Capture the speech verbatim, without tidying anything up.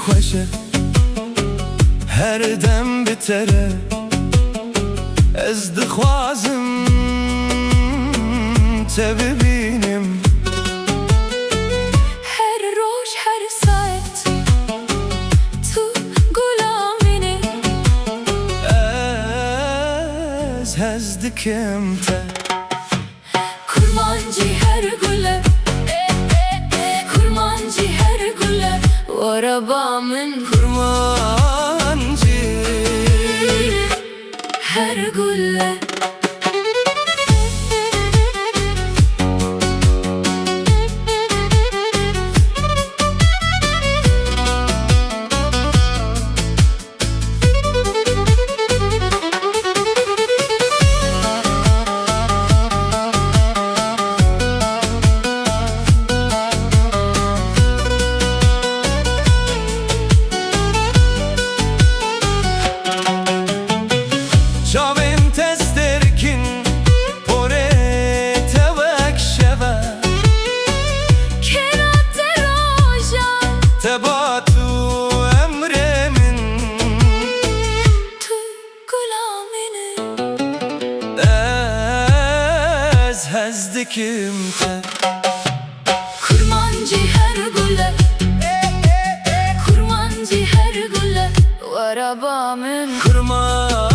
Xweş e her dem bi te re, ez dixwazim te bibînim. Her roj, her saet, tu gula min e. Ez hez dikim te. Kurmancî her gule, kurmancî her gule, were ba min. Kurmancî her gule. Çavên te stêrk in, porê te wek şev e. Kêra te roja. Te ba tu emrê min. Tu gula min e. Ez hez dikim te. Kurmancî her gule, kurmancî her gule, were ba min. Kurmancî